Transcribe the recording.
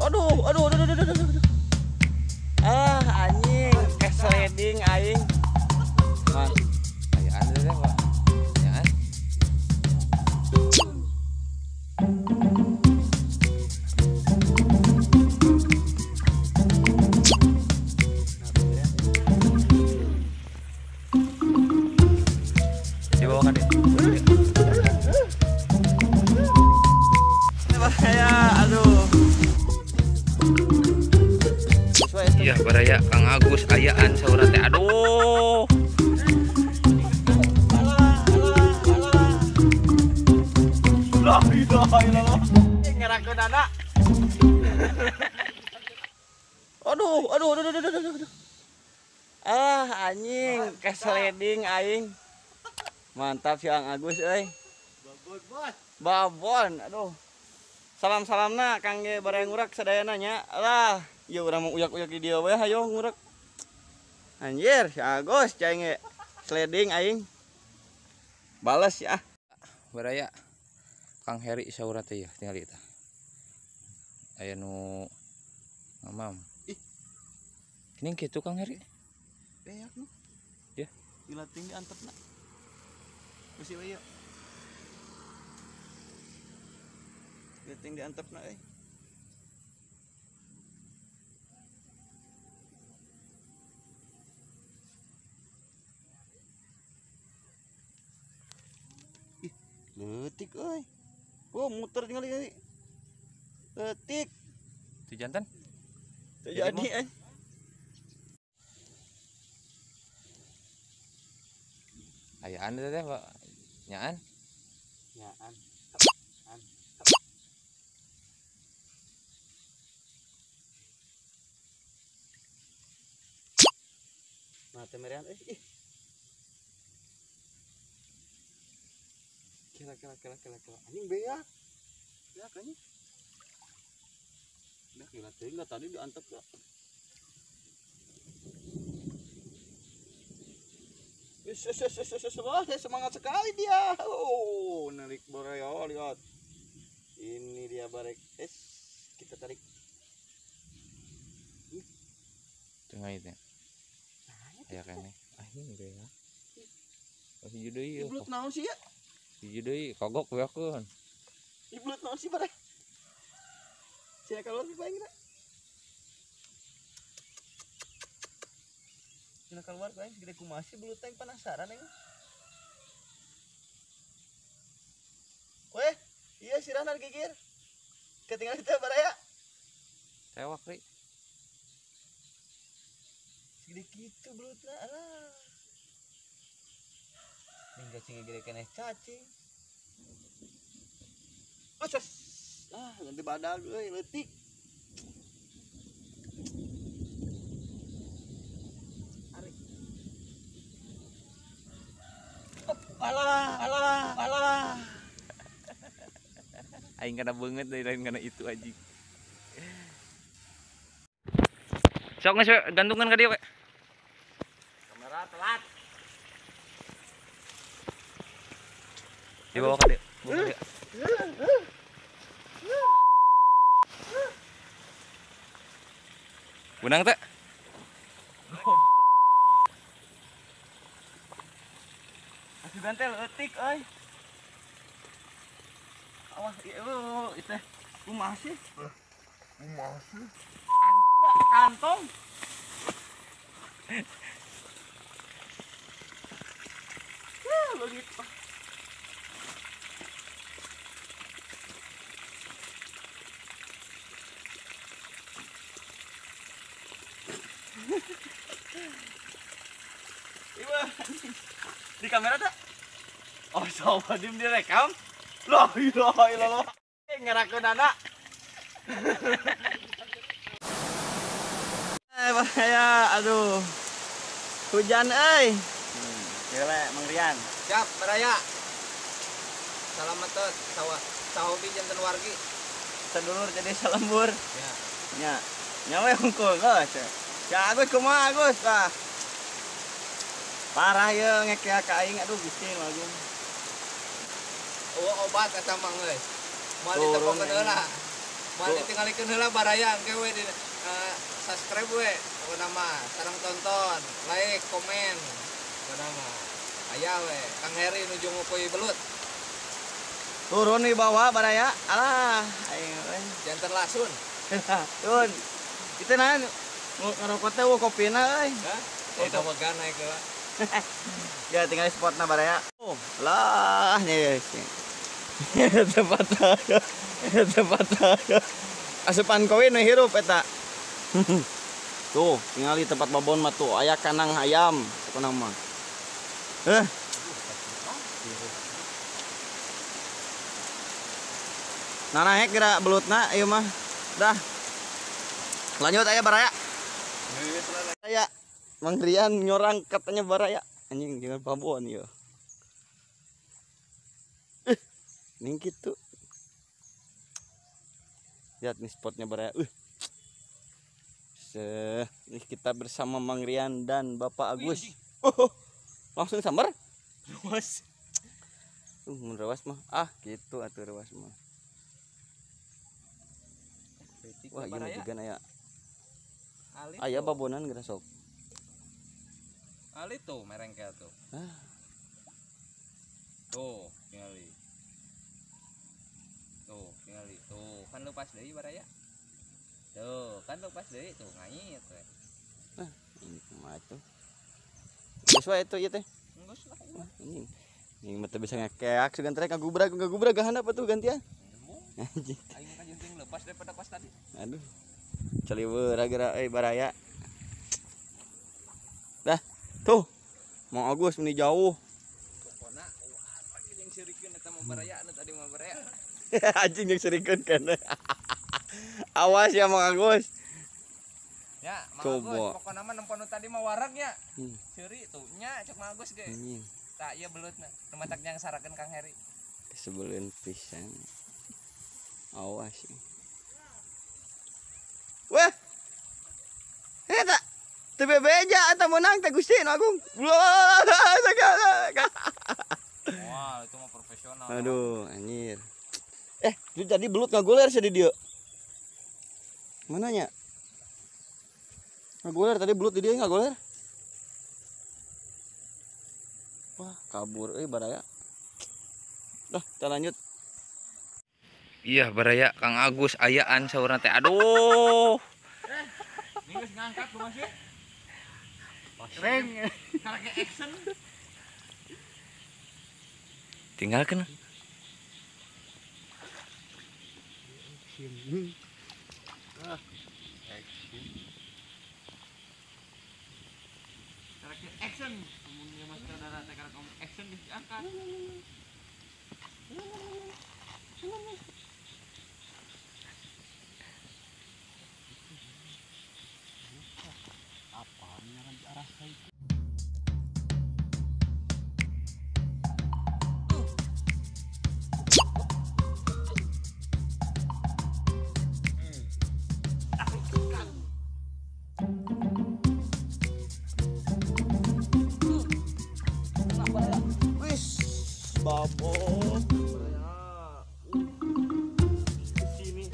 Aduh, aduh, aduh, aduh, aduh, aduh. Ah, anjing, kesliding aing. Man, ayaan deh, Pak. Ayaan. Dibawa kan deh. Bahaya, aduh. Iya, baraya Kang Agus ayaan saurang teh. Aduh. Alah, alah, alah. La ilaha illallah. Ngerakeun anak. Aduh, aduh, aduh, aduh, aduh, aduh. Ah, anjing, kesliding aing. Mantap si Kang Agus euy. Babon, bos. Babon, aduh. Salam-salamna Kang ge baraya ngurak sadayana nya. Alah, ieu urang mau uyak-uyak di dieu we hayo ngurak. Anjir, si Agus cai ge sliding aing. Balas ya. Baraya Kang Heri saurang teh ya tinggal eta. Aya nu ngamam. Ih. Ini kitu Kang Heri. Beak nu. Ya. Gila tinggi antepna. Bisi we ieu. Geuting diantepna euy. Ih, leutik euy. Oh, muter tinggal ini. Leutik. Itu jantan? Teu jadi euy. Ayaan teh, Pak. Nyaan? Nyaan. An. Nah, temerian euy. Ih. Kira kira kira kira kira. Anjing beak. Beak anjing. Beak gila teuing tadi diantep ya. Wah, semangat sekali dia. Oh, narik baraya, lihat. Ini dia barek. Es, kita tarik. Tengah itu. Ya kan nih. Ah, ini beak. Hiji deui. Iblut naon sih ya? Hiji deui kagok beakeun. Iblut naon sih barek? Sia keluar sih paling geura. Cenah keluar ku aing gede kumaha sih belut teh penasaran aing. Weh, iya sirahna gigir. Ketinggalan teh baraya. Tewak ri. Segede kitu belutna alah. Ning cacing gede keneh cacing. Usus. Ah, ganti badag euy leutik. Alah, alah, alah. Aing kana beungeut deui lain kana itu anjing. Sok geus gantungan ka dieu we. Kamera telat. Dibawa ka dieu. Bawa ka dieu. Benang teh? Gantel leutik euy. Awas ieu itu kumaha sih? Kumaha sih? Anjing enggak kantong. Wah, leungit. Ieu di kamera tak? Oh, coba dim direkam. Loh, ilaha illallah. Ngerakeun anak. Bahaya, aduh. Hujan euy. Gila, Mang Rian. Siap, baraya. Salam metot, sawah. Sahobi janten wargi. Sedulur jadi salembur. Ya. Nya. Nya we hungkul geus. Ya Agus kumaha Agus? Ah. Parah ye ngekea ka aing aduh Gusti lagung. Oh, obat eta mah euy. Moal ditepongkeun heula. Moal ditinggalikeun heula baraya engke we di subscribe we pokona mah, sareng tonton, like, komen. Pokona mah aya we Kang Heri nuju ngupui belut. Turun di bawah baraya. Alah, aing we. Janten lasun. Turun. Itu nah ngerokok teh eueuh kopina euy. Hah? Eta wegan naik heula. Ya tinggal spotna baraya. Oh, lah nya tempat tempat asupan koin nu hirup eta. Tuh, tinggal di tempat babon mah tuh aya kanang ayam pokona mah. Heh. Nah, naik geura belutna ieu mah. Dah. Lanjut aya baraya. Aya Mang Rian nyorang katanya baraya. Anjing jangan babon ieu. Ning gitu. Lihat nih spotnya baraya. Ini kita bersama Mang Rian dan Bapak Agus. Oh, langsung sambar? Rewas. Mun rewas mah. Ah, gitu atuh rewas mah. Wah, ieu juga aya. Aya babonan geura sok. Ali tuh merengkel tuh. Ah. Tuh, tingali. Tuh, tingali. Tuh, kan lepas deui baraya. Tuh, kan lepas deui tuh ngait we. Nah, ini kumaha tuh? Geus wae itu ieu teh. Geus lah. Anjing. Ini mah teu bisa ngakeak sugan trek ngagubrag handap atuh gantian. Anjing. Aing mah jeung lepas daripada pas tadi. Aduh. Caliweur geura euy baraya. Dah. Tuh. Mang Agus meni jauh. Pokona apa jeung sirikeun eta mah baraya anu tadi mah baraya. Anjing jeung sirikeun kan. Awas ya Mang Agus. Ya, Mang Agus pokona mah nempon nu tadi mah wareg nya. Seuri tuh nya cek Mang Agus ge. Tak ieu belutna. Nu matak jang sarakeun Kang Heri. Kesebelin pisan. Awas. Wah. Eta teu bebeja eta meunang teh Gusti Nu Agung. Wah, itu mah profesional. Aduh, anjir. Itu tadi belut ngagoler sih di dieu. Mananya? Ngagoler tadi belut di dieu ngagoler. Wah, kabur euy baraya. Dah, kita lanjut. Iya, baraya Kang Agus ayaan saurna teh. Aduh. Ini geus ngangkat kumaha sih? Reng, karek action. Tinggalkeun. Karek action. Mun mas saudara teh karek action geus diangkat. Babon. Sini.